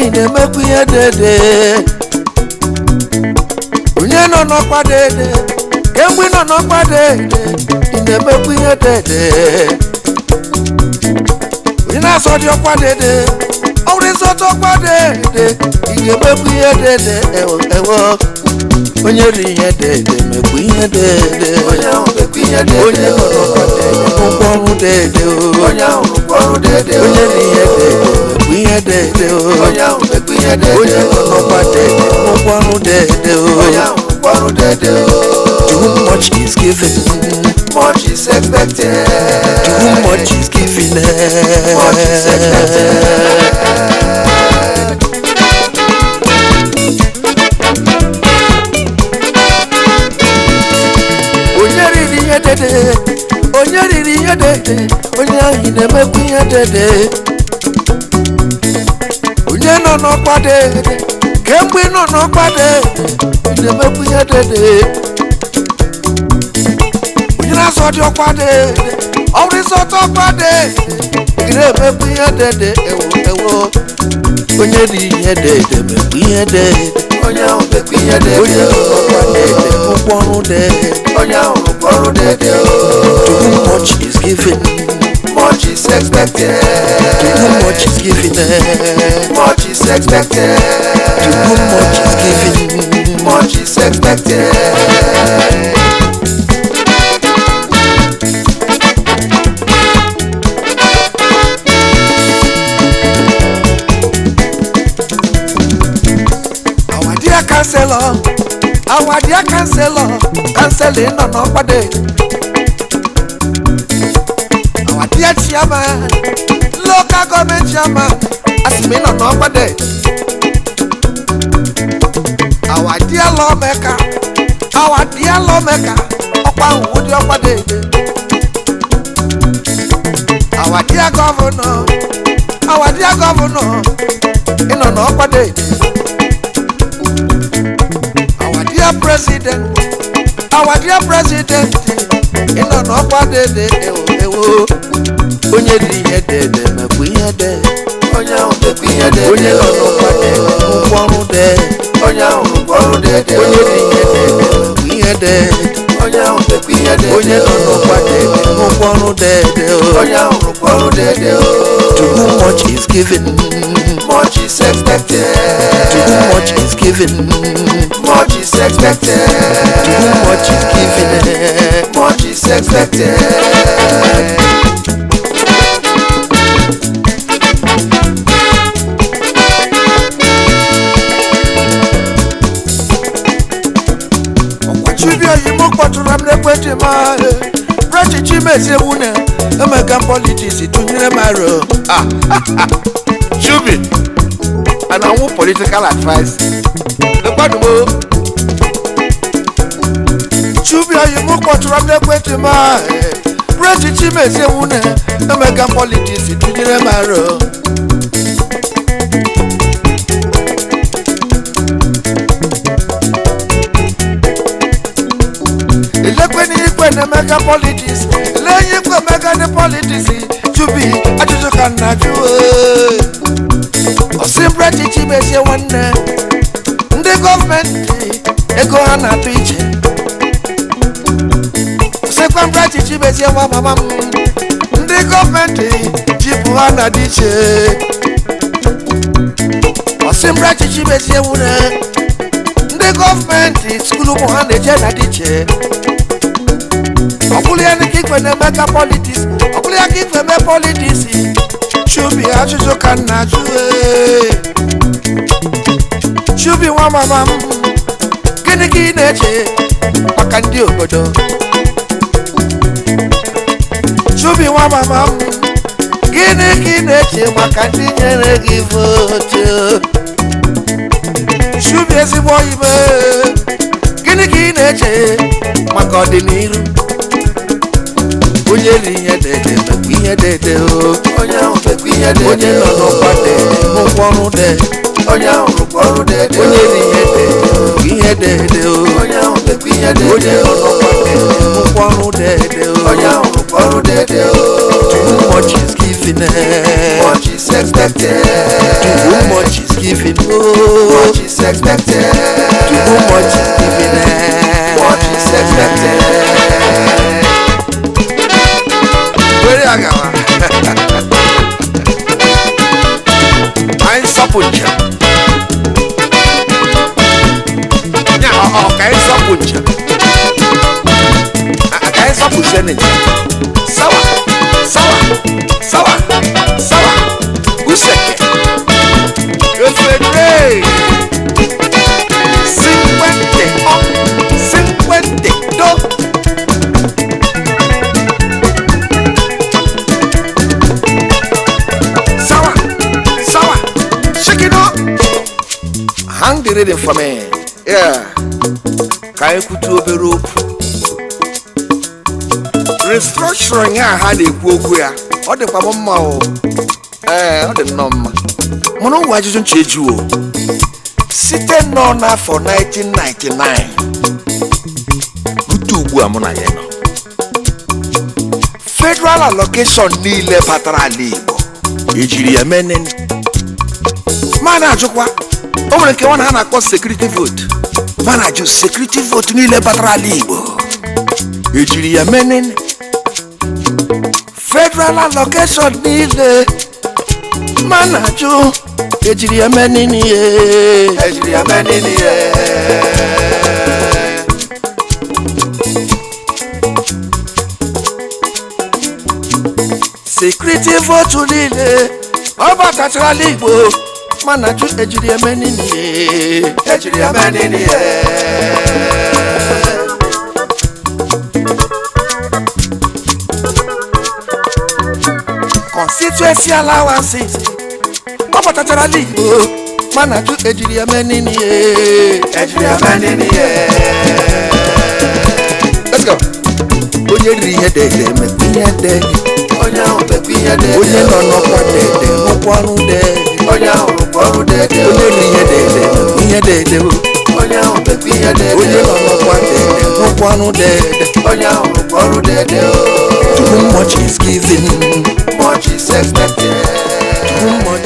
ahụ na-emekwa ihe dede. Onye nọ n'ọkwa dede, kemgbe ị nọ n'ọkwa dede, ị na-emekwa ihe dede. Onye na-asọ dị ọkwa dede, ọ bụrụ ịsọta ọkwa dede, ị ga-emekwa ihe dede. Ewo ewo, onye ri ihe dede mekwa ihe dede. Onye ahụ mekwa ihe dede. Onye nọ n'ọkwa dede, ụgwọ ọrụ dede o. Onye ahụ rụkwa ọrụ dede. Onye ri ihe dede mekwa ihe dede o. Onye ahụ mekwa ihe dede. Onye nọ n'ọkwa dede, ụgwọ ọrụ dede o. Onye ahụ rụkwa ọrụ dede. To whom much is given, Much is expected. to whom much is given. Much is expected. Onye riri ihe dede, onye riri ihe dede, onye ahụ na-emekwa ihe dede. Onye nọ n'ọkwa dede, kemgbe ị nọ n'ọkwa dede, ị na-emekwa ihe dede. Onye na-asọ dị ọkwa dede, ọ bụrụ ịsọta ọkwa dede, ị na-emekwa ihe dede. Ewo ewo, onye riri ihe dede mekwa ihe dede. Onye ahụ mekwa ihe dede. Onye nọ n'ọkwa dede, ụgwọ ọrụ dede. Onye ahụ rụkwa ọrụ dede. To whom much is given, Much is expected. to whom much is given, Much is expected. to whom much is given. Much is expected. Our dear counselor, our dear counselor, counseling nọ n'ọkwa dede. Our dear chairman, local government chairman, asị m ị nọ n'ọkwa dede. Our dear lawmaker, our dear lawmaker, ọkwa ahụ dị ọkwa dede. Our dear governor, our dear governor, ị nọ n'ọkwa dede. Our dear president, our dear president, ị nọ n'ọkwa dede. Ewo ewo, onye dị ihe dede mekwa ihe dede. Onye ahụ mekwa ihe dede. Onye nọ n'ọkwa dede, ụgwọ ọrụ dede. Onye ahụ rụkwa ọrụ dede. Onye dị ihe dede mekwa ihe dede. Onye ahụ mekwa ihe dede. Onye nọ n'ọkwa dede, ụgwọ ọrụ dede o. Onye ahụ rụkwa ọrụ dede. To whom much is given, Much is expected. to whom much is given, Much is expected. to whom much is given. Much is expected. Ọkwachibi oyimo kpọtụrụ m n'ekwentị m, Prechi Chimezie Wune, emeka politics tụnyere m aro. Chubi, and I want political advice. Lekwadumo, Chubi oyimo kpọtụrụ m n'ekwentị m, Prechi Chimezie Wune, emeka politics tụnyere m aro. Elekwe n'ikwe na-emeka politics, ele ikwe emeka ndị politics. Chubi, ajụjụ ka nna jụ ee. Ọsị Prechi Chimezie nwanne, ndị gọọmenti ego ha na-atụ iche. Ọsịkwa Prechi Chimezie nwa mama m, ndị gọọmenti jipụ ha na-adị iche. Ọsị Prechi Chimezie nwune, ndị gọọmenti school ụmụ ha na-eje na dị iche. Ọbụrụ ya dịka ikwe na-emeka politics, ọbụrụ ya ka ikwe eme politics. Chubi, ajụjụ ka nna jụ ee. Chubi nwa mama m, gịnị ka ị na-eche maka ndị obodo? Chubi nwa mama m, gịnị ka ị na-eche maka ndị nyere gị vote? Chubi ezigbo oyibo, gịnị ka ị na-eche maka ọdịnihu? Onye ri ihe dede mekwa ihe dede o. Onye ahụ mekwa ihe dede. Onye nọ n'ọkwa dede, ụgwọ ọrụ dede. Onye ahụ rụkwa ọrụ dede. Onye ri ihe dede mekwa ihe dede o. Onye ahụ mekwa ihe dede. Onye nọ n'ọkwa dede, ụgwọ ọrụ dede o. Onye ahụ rụkwa ọrụ dede. Too much is given, Much is expected. too much is given. Oh, Much is expected. To whom much is given. Much is expected. Were ya gawa. Anyị sọpụ njem. Ya ọ ka anyị sọpụ njem. Ka anyị sọpụzie njem. Sawa, sawa, sawa, sawa. Useke. Efere. Cinquente o, cinquente do. Sawa, sawa, shake it up. Hang the rhythm for me. Yeah. Ka anyị kwutu obere okwu. Restructuring a ha na-ekwu okwu ya, ọ dịkwa m mma o. Ee, ọ dị nnọọ mma. Mana ụwa ajụjụ nche eju o. Site nọ n'afọ 1999 rute ugbu a mụ na ya nọ, federal allocation niile batara ala Igbo ejiri ya mee nene. Ma na-ajụkwa, o nwere nke nwa na ha na-akpọ security vote. Ma na-ajụ, security vote niile batara ala Igbo ejiri ya mee nene? Federal allocation niile, ma na-ajụ, ejiri ya mee nene ye? Ejiri ya mee nini ye? Security vote niile ọ batachara ala Igbo, ma na-ajụ, ejiri ya mee nene ye? Ejiri ya mee nini ye? Constituency allowances ọ batachara ala Igbo, ma na-ajụ, ejiri ya mee nene ye? Ejiri ya mee nini ye? Let's go. Onye riri ihe dede mekwa ihe dede. Onye ahụ mekwa ihe dede. Onye nọ n'ọkwa dede rụkwa ọrụ dede. Onye ahụ rụkwa ọrụ dede. Onye riri ihe dede mekwa ihe dede o. Onye ahụ mekwa ihe dede. Onye nọ n'ọkwa dede rụkwa ọrụ dede. Onye ahụ rụkwa ọrụ dede. Too much is given. Much is expected. Too much